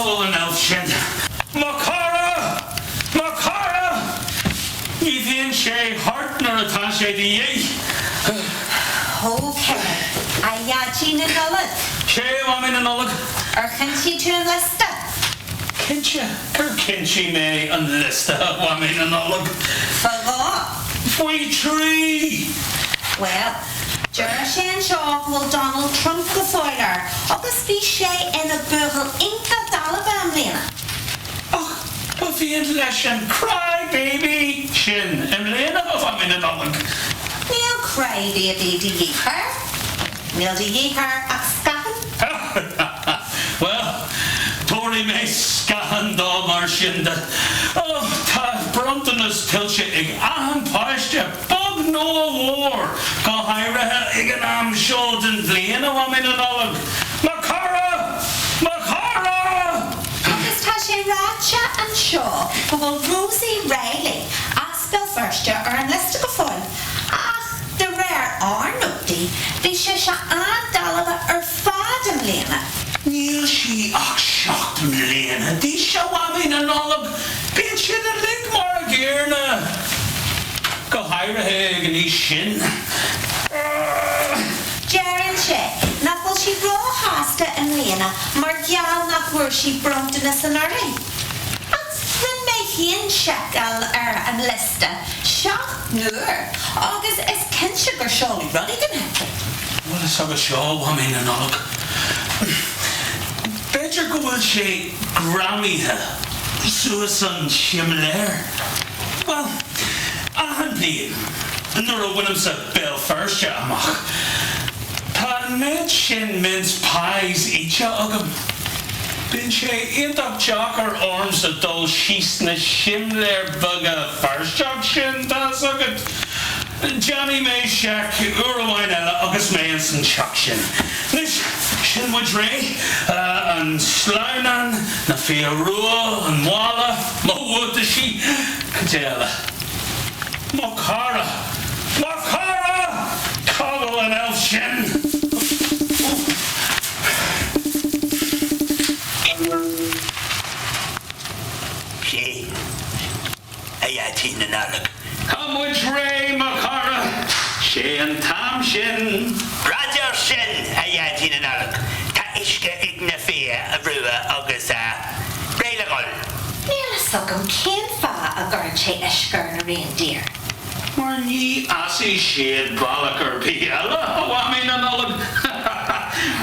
bhfuil an elf sin? Mo chara! Mo chara! Ní bhíonn sé thart nuair atá sé de dhíth. Ok, a Dhaidí na Nollag. Sé, a Mhamaí na Nollag. Ar chinntigh tú an liosta? Cinnte gur chinntigh mé an liosta, a Mhamaí na Nollag. Fá dhó. Faoi thrí! Bhuel, deir sé anseo go bhfuil Donald Trump go fóill air agus bhí sé ina bhuachaill iontach dalba i mbliana. Ach ba mhian leis an cry baby sin i mbliana, a Mhamaí na Nollag. Níl cry baby de dhíth air. Níl de dhíth air ach scáthán. Bhuel, tabharfaidh mé scáthán dó mar sin de. Ó, tá bronntanas tuillte ag achan páiste, beag nó a mhór, go háirithe ag an am seo den bhliain, a Mhamaí na Nollag. Mo chara! Mo chara! Agus tá sé ráite anseo go bhfuil Rosie Reilly as Béal Feirste ar an liosta go fóill, ach de réir ár nótaí, bhí sise an-dalba ar fad i mbliana. Níl sí ach 7 mbliana d'aois, a Mhamaí na Nollag! Bíonn siad uilig mar a gcéanna, go háirithe ag an aois sin. Deireann sé nach bhfuil sí róshásta i mbliana mar gheall nach bhfuair sí bronntanas anuraidh. Ach rinne mé féin seiceáil ar an liosta 7 n-uair agus is cinnte gur seoladh rud éigin chuici. Bhfuil fhios agat seo, a Mhamaí na Nollag? B'fhéidir go bhfuil sé greamaithe suas an simléar. Bhuel, achan bhliain nuair a bhainimse Béal Feirste amach, tá an méid sin mince pies ite agam. Bíonn sé iontach deacair ormsa dul síos na simléir bheaga Feirsteach sin, tá fhios agat. Déanfaidh mé seic uair amháin eile agus mé ins an teach sin. Anois, sin muid réidh. An sleamhnán, na fia rua, an mála, mo bhuataisí, cad é eile? Mo chara! Mo chara! Cá bhfuil an elf sin? Sé, a Dhaidí na Nollag. Tá muid réidh, mo chara. Sé an t-am sin. Raidió sin, a Dhaidí na Nollag. Tá uisce ag na fia rua agus réidh le dhul. Níl fhios agam cén fáth a gcuireann sé uisce ar na reindeer. Mar ní fhásfaidh siad bealach ar bith eile, a Mhamaí na Nollag!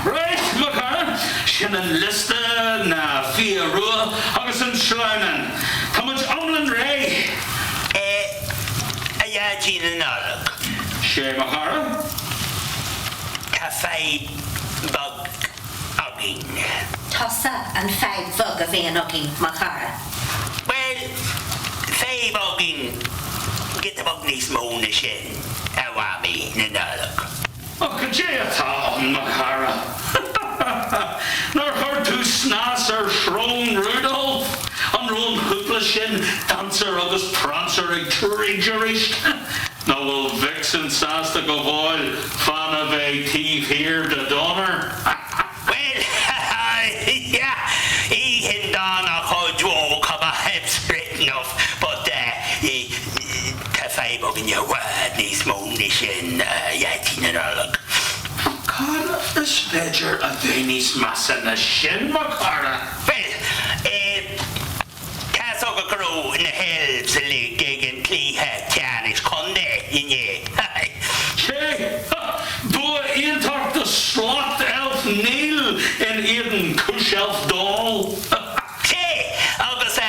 Right, mo chara, sin an liosta, na fia rua agus an sleamhnán. Tá muid iomlán réidh! Eh, a Dhaidí na Nollag. Sé, mo chara? Tá fadhb bheag againn. Tusa an fadhb bheag a bhíonn againn, mo chara. Bhuel, fadhb againn giota beag níos mó na sin, a Mhamaí na Nollag. Ó, cad é atá ann, mo chara? Nár chuir tú snas ar shrón Rudolf? An raibh an cúpla sin Dancer agus Prancer ag troid arís? Nó bhfuil Vixen sásta go fóill fan a bheith taobh thiar de Donner? Bhuel, yeah, oíche dána chuid mhó cobwebs written off, but tá fadhb againn i bhfad níos mó ná sin, a Dhaidí na Nollag. Cad is féidir a bheith níos measa ná sin, mo chara? Bhuel, eh, Tá's agat go raibh na hElves uilig ag an cluiche ceannais contae inné. Sé! Bua iontach do shlacht elf Neil in éadan cúis elf dall. Sé! Agus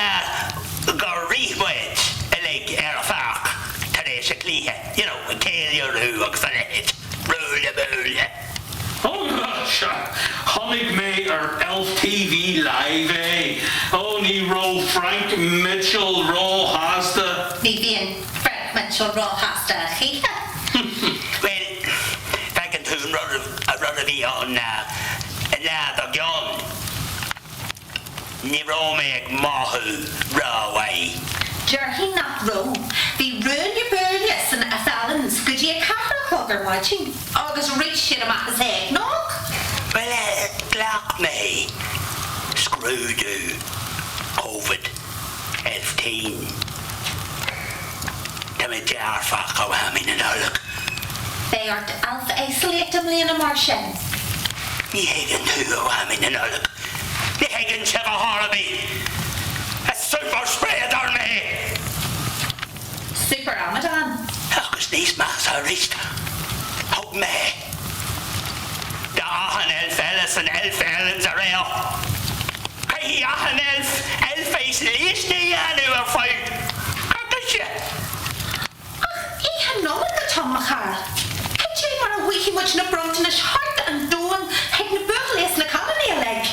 gur rith muid uilig ar an pháirc tar éis an chluiche, you know, ag ceiliúradh agus a leithéid. Ruaille buaille. Ó sea, chonaic mé ar Elf TV Live é. Ó ní raibh Frank Mitchell róshásta. Ní bhíonn Frank Mitchell róshásta a choíche. Bhuel, feiceann tú, an rud a bhí ann ná an lá dár gcionn. Ní raibh mé ag mothú rómhaith. Déarfainn nach raibh. Bhí ruaille buaille san Athallen's go dtí a ceathair a chlog ar maidin agus rith siad amach as eggnog. Bhuel, ghlac mé scrúdú. scrúdú Covid Elfteen. Tá mé dearfach, a Mhamaí na Nollag. Beidh ort elf-isolate i mbliana mar sin. Ní thuigeann tú, a Mhamaí na Nollag. Ní thuigeann sibh ar chor ar bith. Is super spreader mé! Super amadán. Agus níos measa arís, thug mé d'achan elf eile san Elf Islands aréir. Caithfidh achan elf elf-isolation a dhéanamh ar feadh coicíse. Ach Oíche Nollag atá ann, mo chara. Cad é mar a bhfaighidh muid na bronntanais thart an domhan chuig na buachaillí is na cailíní uilig?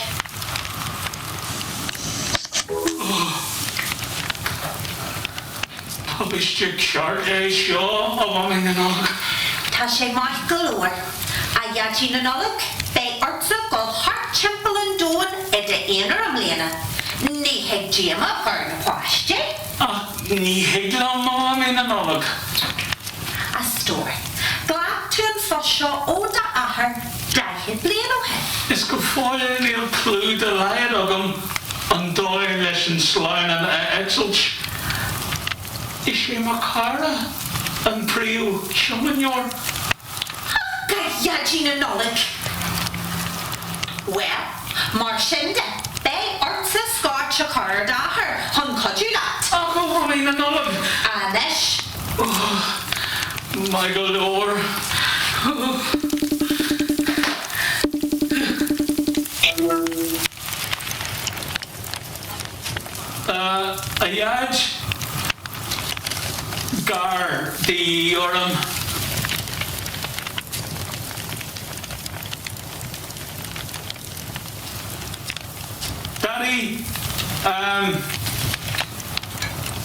Tubaiste ceart é seo, a Mhamaí na Nollag. Tá sé maith go leor. A Dhaidí na Nollag, beidh ortsa dul thart timpeall an domhain i d'aonar i mbliana. Ní thig díomá a chur ar na páistí. Ach ní thig liom, a Mhamaí na Nollag. A stór, ghlac tú an phost seo ó d'athair 40 bliain ó shin. Is go fóill níl clue dá laghad agam an dóigh leis an sleamhnán a eitilt. Is é mo chara an príomh-thiomáineoir. Ach a Dhaidí na Nollag! Bhuel, mar sin de, beidh ortsa scáit a chur ar d'athair chun cuidiú leat. Ach a Mhamaí na Nollag! Anois! Maith go leor. A Dhaid, gar de dhíth orm. Daddy,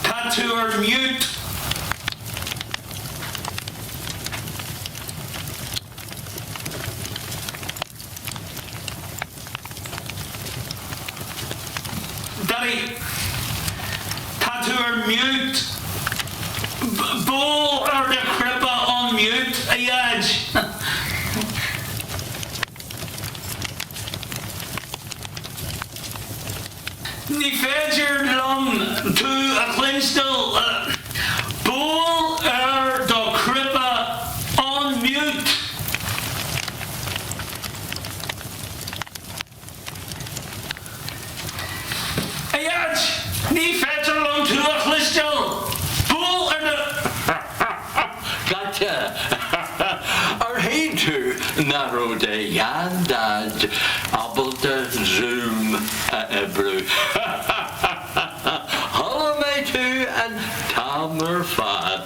tá tú ar mute. Daddy, tá tú ar mute. Buail ar do chnaipe unmute, a Dhaid. Ní féidir liom tú a chluinstin. Buail ar do chnaipe unmute. A Dhaid, ní féidir liom tú a chloisteáil! Buail ar do. Gotcha! Ar shíl tú nach raibh do sheandaid ábalta Zoom a oibriú? Chuala mé tú an t-am ar fad.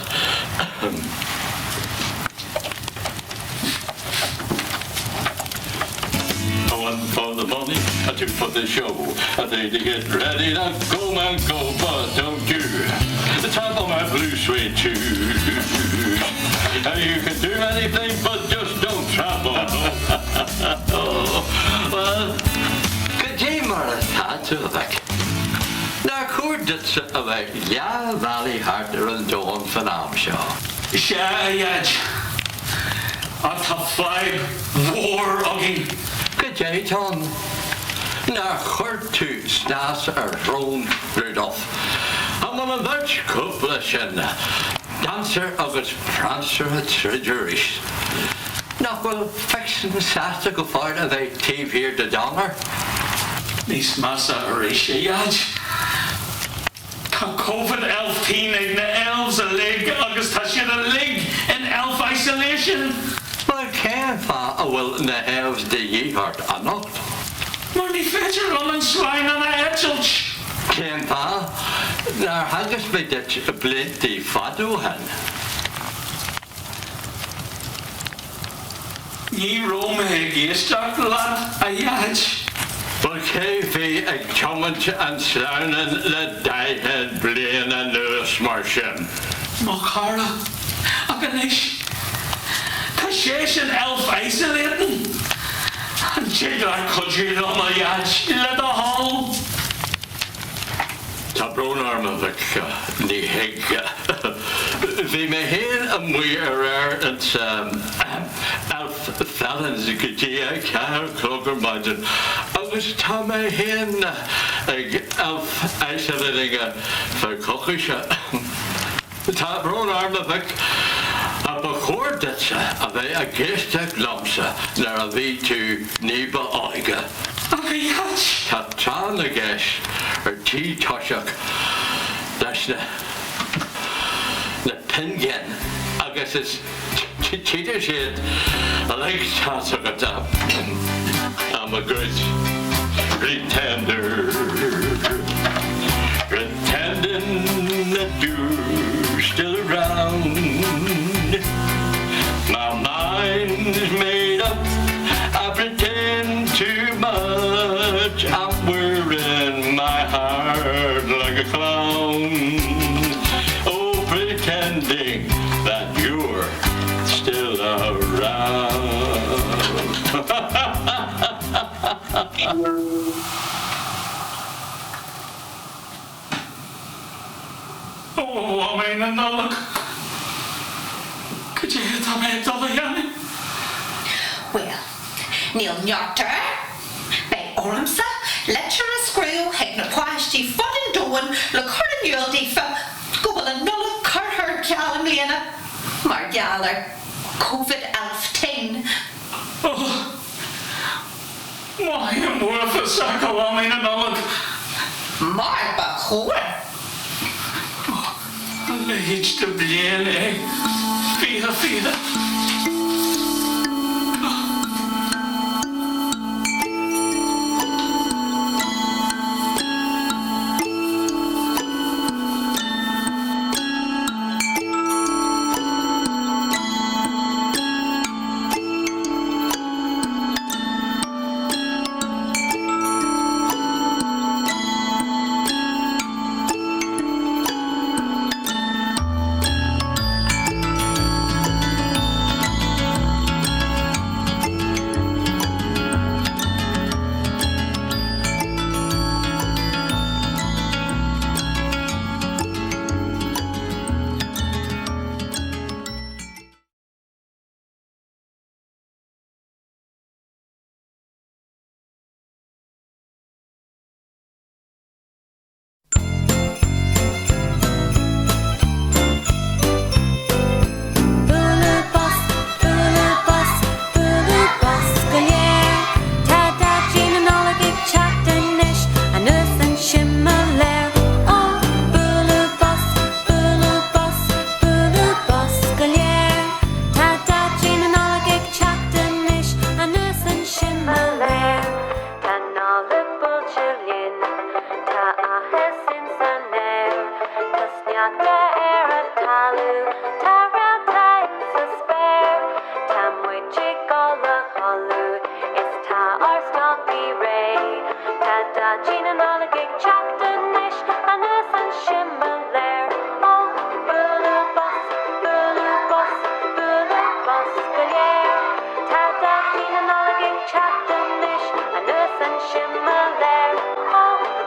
A one for the money, a two for the show, a three to get ready now go man go, but don't you trample my blue suede shoes. You can do anything but just don't trample. Well, cad é mar atá tú, a mhic? Nár chóir duitse a bheith leath bhealaigh thart ar an domhan fan am seo? Sea, a Dhaid. Ach tá fadhb mhór againn. Cad é atá ann? Nár chuir tú snas ar shrón Rudolph? An bhfuil an bheirt chúpla sin, Dancer agus Prancer ag troid arís? Nach bhfuil Vixen sásta go fóill a bheith taobh thiar de Donner? Níos measa arís, a Dhaid. Tá Covid Elfteen ag na elves uilig agus tá siad uilig in elf isolation. Bhuel cén fáth a bhfuil na elves de dhíth ort anocht? Mar ní féidir liom an sleamhnán a eitilt. Cén fáth nár theagasc mé duit blianta fada ó shin? Ní raibh mé ag éisteacht leat, a Dhaid. Bhuel cé bhí ag tiomáint an sleamhnáin le 40 bliain anuas mar sin? Mo chara. Ach anois, tá seisean elf-isolating. An dtig leat cuidiú liom, a Dhaid, le do thoil? Tá brón orm, a mhic, ní thig. Bhí mé féin amuigh aréir ins Elf Felons go dtí a ceathair a chlog ar maidin. Agus tá mé féin ag elf isolating feadh coicíse. Tá brón orm, a mhic, ach ba chóir duitse a bheith ag éisteacht liomsa nuair a bhí tú ní ba óige. Ach a Dhaid! Tá tráth na gceist ar tí toiseacht leis na na pingin agus is tchífidh siad uilig tá's agat I'm a good pretender pretending that you're still around My mind's made up I pretend too much I'm wearing my heart like a clown Oh pretending that you're still around. Ó, a Mhamaí na Nollag, cad é atá mé ag dul a dhéanamh? Bhuel, níl neart air. Beidh ormsa litir a scríobh chuig na páistí fud an domhain le cur in iúl daofa go bhfuil an Nollaig curtha ar ceal i mbliana mar gheall ar Covid 19. Ó, mothaím uafásach, a Mhamaí na Nollag. Mar ba chóir. Ó, a leithéid de bhliain é 2020. Bualadh bos, bualadh bos, bualadh bos go léir. Tá Daidí na Nollag ag teacht anois anuas an simléar. Ó, bualadh bos, bualadh bos, bualadh bos go léir. Tá Daidí na Nollag ag teacht anois anuas an simléar. Tá Nollaig buailte linn, tá áthas ins an aer, Tá sneachta ar an talamh, tá réalta ins an spéir, Tá muid ag dul a chodladh is tá ár stocaí réidh, Tá Daidí na Nollag ag teacht anois anuas an simléar. Ó, bualadh bos, bualadh bos, bualadh bos go léir. Tá Daidí na Nollag ag teacht anois anuas an simléar. Ó,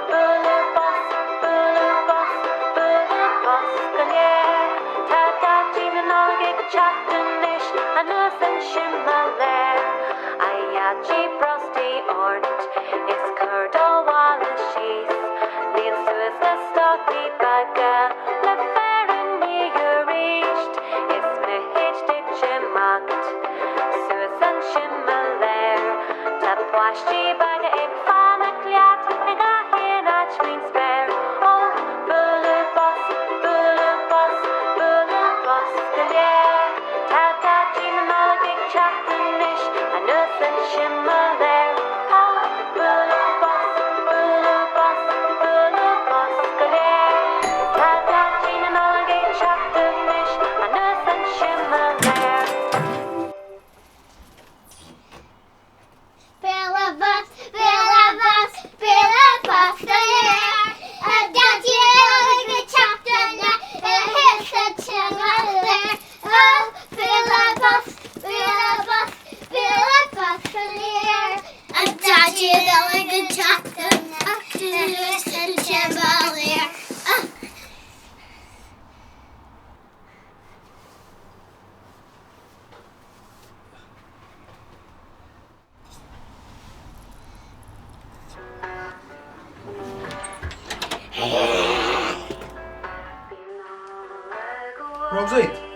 bualadh bos, bualadh bos, bualadh bos go léir. Tá Daidí na Nollag ag teacht anois anuas an simléar. A Dhaidí brostaigh ort is cuir do mhála síos. Líon suas na stocaí beaga le féar inniu aríst. Is mithid duit imeacht suas an simléar. Tá páistí beaga ag fanacht leat i ngach aon áit faoin spéir. Ó, bualadh bos, bualadh bos, bualadh bos go léir. Tá Daidí na Nollag ag teacht anois anuas an simléar. Ó, bualadh bos, bualadh bos, bualadh bos go léir. Tá Daidí na Nollag ag teacht anois anuas an simléar. Bualadh bos, bualadh bos, bualadh bos go léir. Tá Daidí na Nollag ag teacht anuas an simléar. Ó, bualadh bos, bualadh bos, bualadh bos go léir. Tá Daidí na Nollag ag teacht anuas an simléar.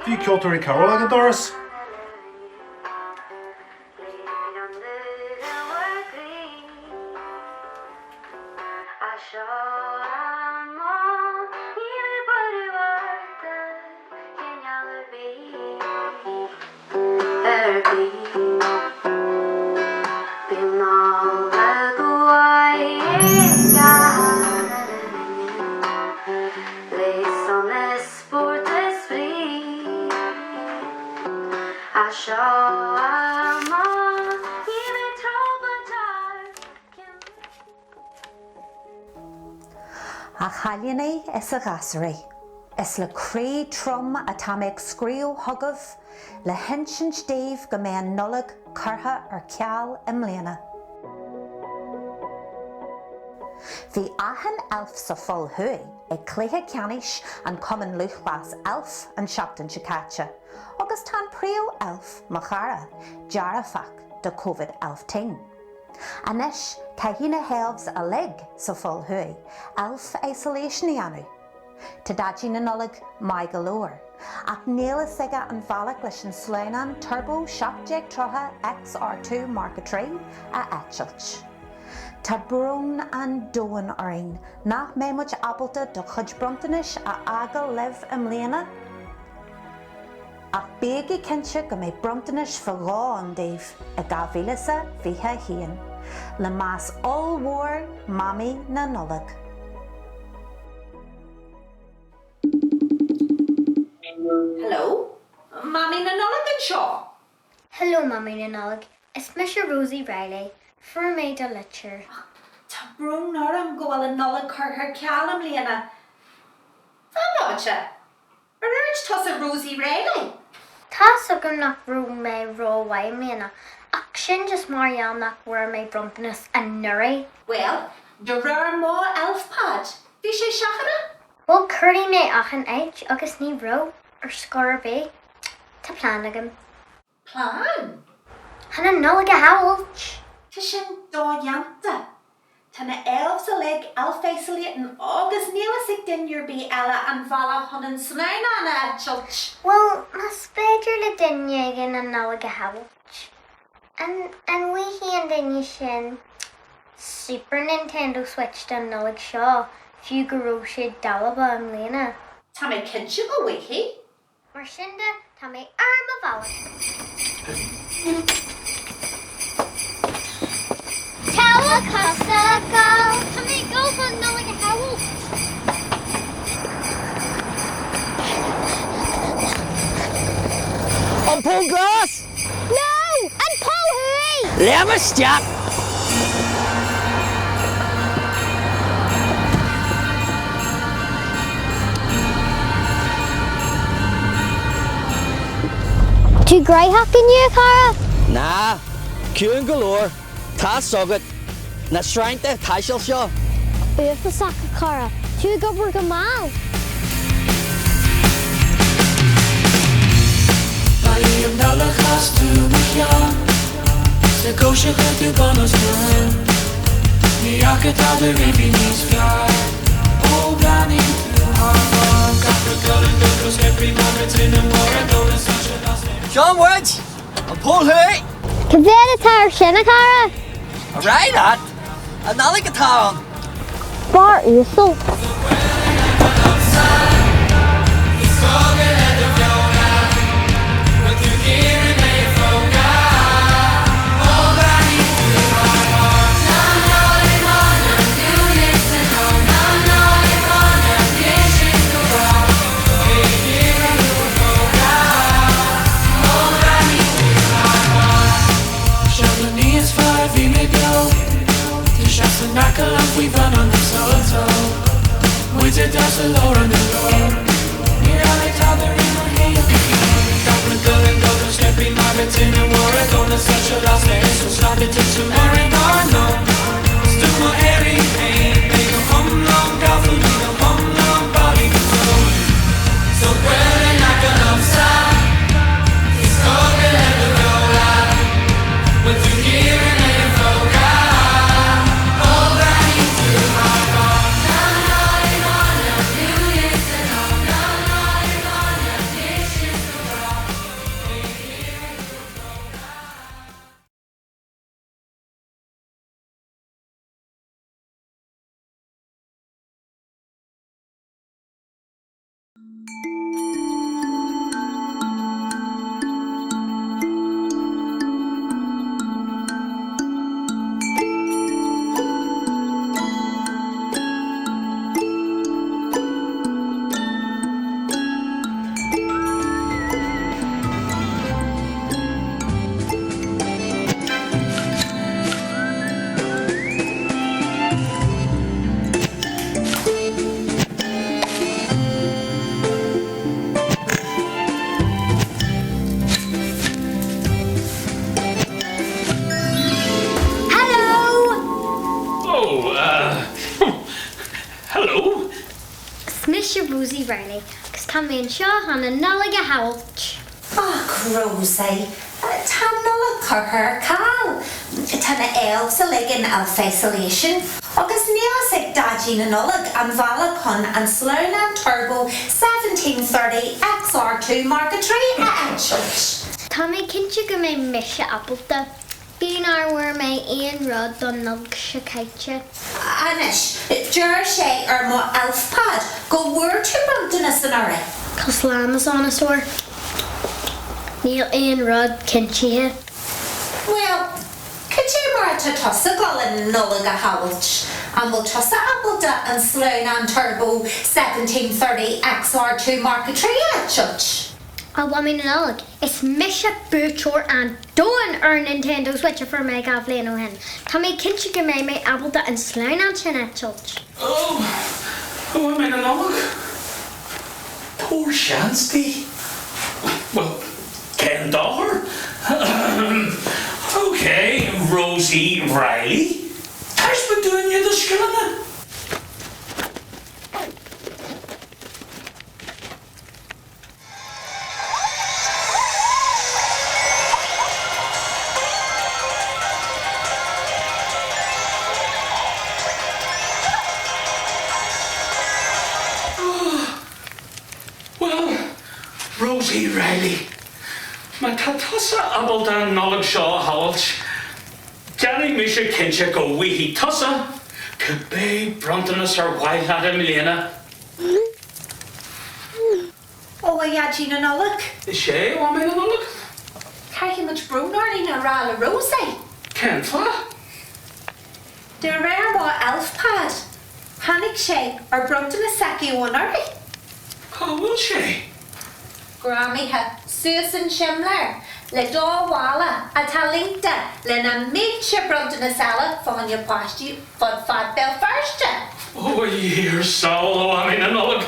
Bhí ceoltóirí ceoil ag an doras. A chailíní is a ghasúraí, is le croí trom atá mé ag scríobh chugaibh le hinsint daoibh go mbeidh an Nollaig curtha ar ceal i mbliana. Bhí achan elf sa Phol Thuaidh ag cluiche ceannais an Cumann Lúthchleas Elf an seachtain seo caite agus tá an príomh elf, mo chara, dearfach do Covid Elf teen. Anois caithfidh na helves uilig sa Phol Thuaidh elf isolation a dhéanamh. Tá Daidí na Nollag maith go leor, ach níl fhios aige an bhealach leis an sleamhnán Turbo 1730 XR2 Mark 3 a eitilt. Tá brón an domhain orainn nach mbeidh muid ábalta do chuid bronntanais a fhágáil libh i mbliana. Ach bígí cinnte go mbeidh bronntanais fá dhó ann daoibh i 2021, le meas ollmhór Mamaí na Nollag. Hello, Mamaí na Nollag anseo! Hello Mamaí na Nollag, is mise Rosie Reilly. Fuair mé do litir. Tá brón orm go bhfuil an Nollaig curtha ar ceal i mbliana. Fan bomaite, Ar dhúirt tusa Rosie Reilly? Tá's agam nach raibh mé ró-mhaith i mbliana, ach sin just mar gheall nach bhfuair mé bronntanas anuraidh. Bhuel, de réir mo ElfPad, bhí sé seachadta. Bhuel, chuardaigh mé achan áit agus ní raibh, ar scor ar bith. Tá plean agam. Plean? Chun an Nollaig a shábháilt! Tá sin dodhéanta. Tá na elves uilig elf-isolating agus níl fhios ag duine ar bith eile an bhealach chun an sleamhnán a eitilt. Bhuel, más féidir le duine éigin an Nollaig a shábháilt, an an bhfaighidh an duine sin Super Nintendo Switch don Nollaig seo, fiú go raibh sé dalba i mbliana? Tá mé cinnte go bhfaighidh. Mar sin de, tá mé ar mo bhealach. Cá bhfuil tusa ag dul? Tá mé ag dul chun an Nollaig a shábháilt. An Poll Glas? No! An Pol Thuaidh! Léim isteach! Tú gnóthach inniu, a chara? Ná, ciúin go leor, tá's agat, na srianta taistil seo. Uafásach, a chara. Tú ag obair go mall. Ba í an Nollaig chas tú mo cheann Sa gcóisir chuir tú bun os cionn Ní fhaca tada riamh bhí níos fearr Ó breathnaíonn tú thar barr Gach rud galánta go scaipeadh madra tine móra dóna soilse las Seo muid! An Pol Thuaidh! Cá mhéad atá ar sin, a chara? Ar aghaidh leat! An Nollaig atá ann! Fear uasal. Hello! Oh, uh, hello! Is mise Rosie Reilly agus tá mé anseo chun an Nollaig a shamhailt. Ach Rosie, tá an Nollaig curtha ar ceal. Tá na elves uilig in elf-isolation agus níl fhios ag Daidí na Nollag an bhealach chun an sleamhnán Turbo 1730 XR2 Mark a 3 a eitilt. Tá mé cinnte go mbeidh mise ábalta, fiú nár bhfuair mé aon rud don Nollaig seo caite. Anois, deir sé ar mo elfpad go bhfuair tú bronntanas anuraidh. Cosúil le Amazon, a stór. Níl aon rud cinntithe. Bhuel, cad é mar atá tusa ag dul an Nollaig a shamhailt? An bhfuil tusa ábalta an sleamhnán Turbo 1730 XR2 Mark 3 a eitilt? A Mhamaí na Nollag, is mise buaiteoir an domhain ar an Nintendo Switch a fuair mé 2 bhliain ó shin. Tá mé cinnte go mbeidh mé ábalta an sleamhnán sin a eitilt. Ó, a Mhamaí na Nollag, tabhair seans di. Bhuel, cén dochar? Ok, Rosie Reilly, taispeáin dúinne do scileanna! Bhuel, Rosie Reilly, má tá tusa ábalta an Nollaig seo a shamhailt, déanfaidh mise cinnte go bhfaighidh tusa cibé bronntanas ar mhaith leat i mbliana. Ó, a Dhaidí na Nollag. Is ea, a Mhamaí na Nollag. Caithfidh muid brón orainn a rá le Rosie. Cén fáth? De réir mo elfpad, tháinig sé ar bronntanas s'aici ó anuraidh. Cá bhfuil sé? Greamaithe suas an simléar le do mhála atá líonta le na mílte bronntanas eile fá choinne páistí fud fad Béal Feirste. Ó a Dhia ar sábháil, a Mhamaí na Nollag,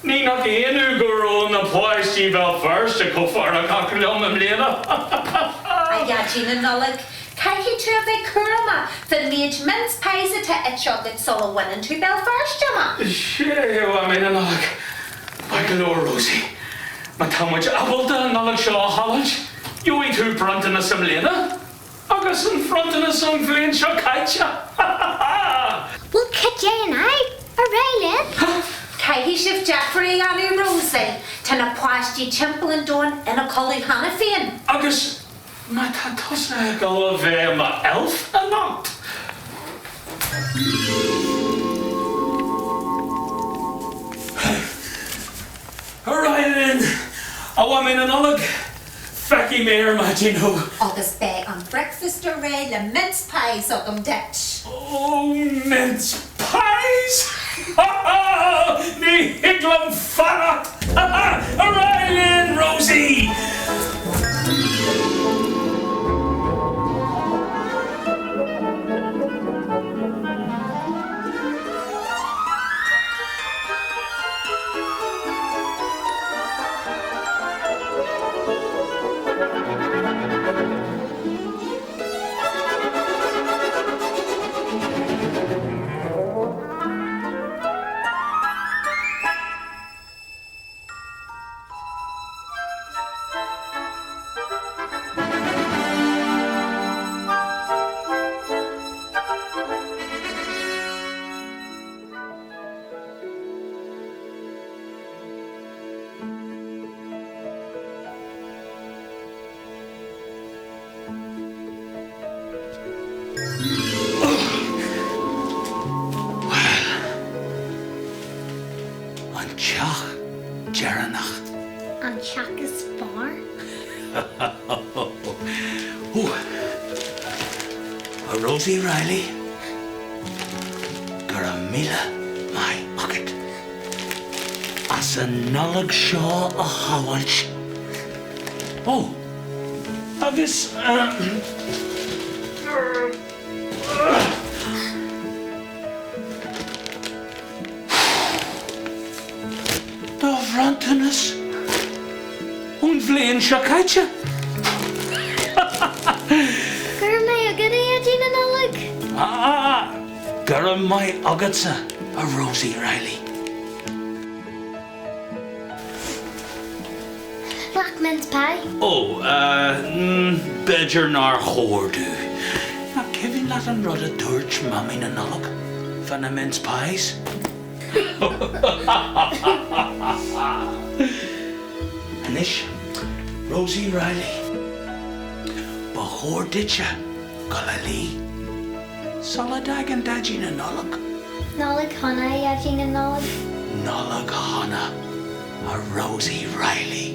ní nach ionadh go raibh na páistí Bhéal Feirste chomh feargach liom i mbliana. A Dhaidí na Nollag, caithfidh tú a bheith cúramach fán méid mince pies atá ite agat sula bhaineann tú Béal Feirste amach. Sea, a Mhamaí na Nollag. Maith go leor, Rosie. Má tá muid ábalta an Nollaig seo a shamhailt, gheobhaidh tú bronntanas i mbliana agus an bronntanas ón bhliain seo caite! Ha ha ha! Bhuel, cad é an fhadhb? Ar aghaidh linn! Caithfidh sibh deifir a dhéanamh, Rosie. Tá na páistí timpeall an domhain ina codladh cheana féin. Agus má tá tusa ag dul a bheith i mo elf anocht. Ar aghaidh linn, a Mhamaí na Nollag, feicfidh mé ar maidin thú. Agus beidh an bricfeasta réidh le mince pies agam duit. Ó, mince pies! Ha ha! Ní thig liom fanacht! Ha ha! Ar aghaidh linn, Rosie! Bhuel, an teach. an teach is fearr. Ó, a Rosie Reilly, go raibh míle maith agat as an Nollaig seo a shábháilt. Ó, agus. Do bhronntanas ón bhliain seo caite. Go raibh maith agat, a Dhaidí na Nollag! Ah, go raibh maith agatsa, a Rosie Reilly. Glac mince pie. Ó, b'fhéidir nár chóir domh. Nach cuimhin leat an rud a dúirt Mamaí na Nollag fá na mince pies? Anois, Rosie Reilly, ba chóir duitse dul a luí sula dtagann Daidí na Nollag. Nollaig shona, a Dhaidí na Nollag. Nollaig shona, a Rosie Reilly.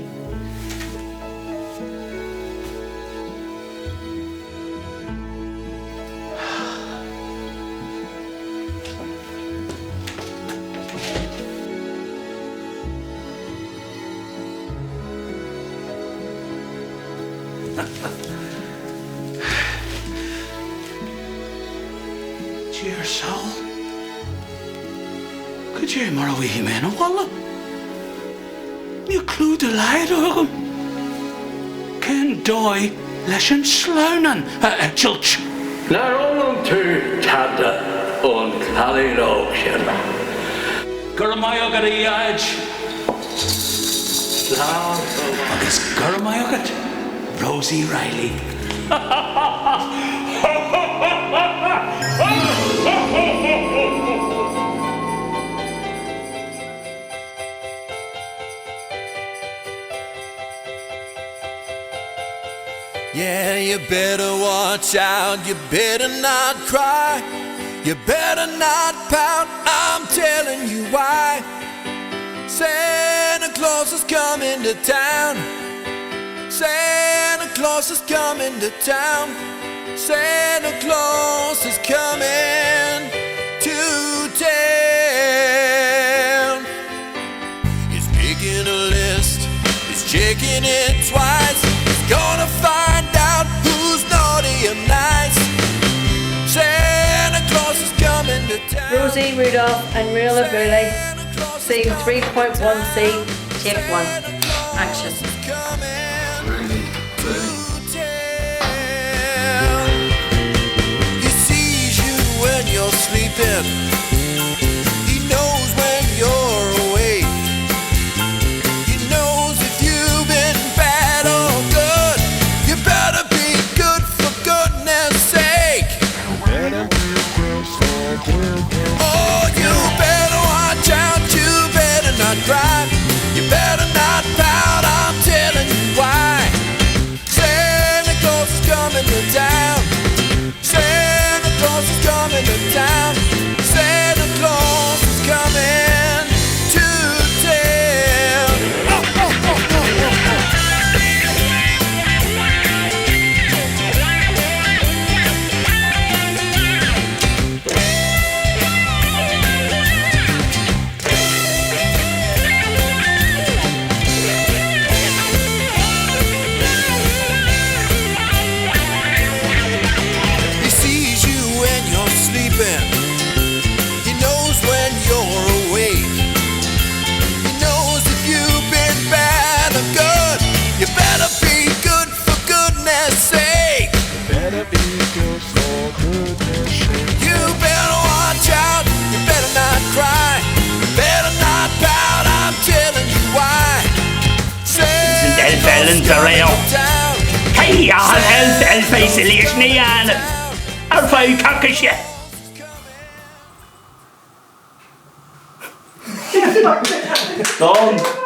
Dia ár sábháil. Cad é mar a bhfaighidh mé 'na bhaile? Níl clue dá laghad agam cén dóigh leis an sleamhnán a eitilt. Nár fhoghlaim tú tada ón chailín óg sin? Go raibh maith agat, a Dhaid. Slán go Agus go raibh maith agat, Rosie Reilly. Yeah, you better watch out, you better not cry, you better not pout, I'm telling you why. Santa Claus is coming to town. Santa Claus is coming to town. Santa Claus is coming to town. He's making a list, he's checking it twice. He's gonna find out who's naughty and nice. Santa Claus is coming to town. Rosie, Rudolph and Rula Booley. Scene 3.1C, take 1. Action. He sees you when you're sleeping. He knows when you're awake. He knows if you've been bad or good. You better be good for goodness sake. Oh, you better watch out. You better not cry. You better not pout. I'm telling you why. Santa Claus is coming to town. Santa Claus is coming to town. Santa Claus is coming to town. He sees you when you're sleeping. He knows when you're awake. He knows if you've been bad or good. You better be good for goodness sake. Better be good for goodness sake. You better watch out. You better not cry. You better not pout. I'm telling you why. An elf Ellen Farrell. Hey, an elf elf isolation a dhéanamh ar feadh coicíse. Done.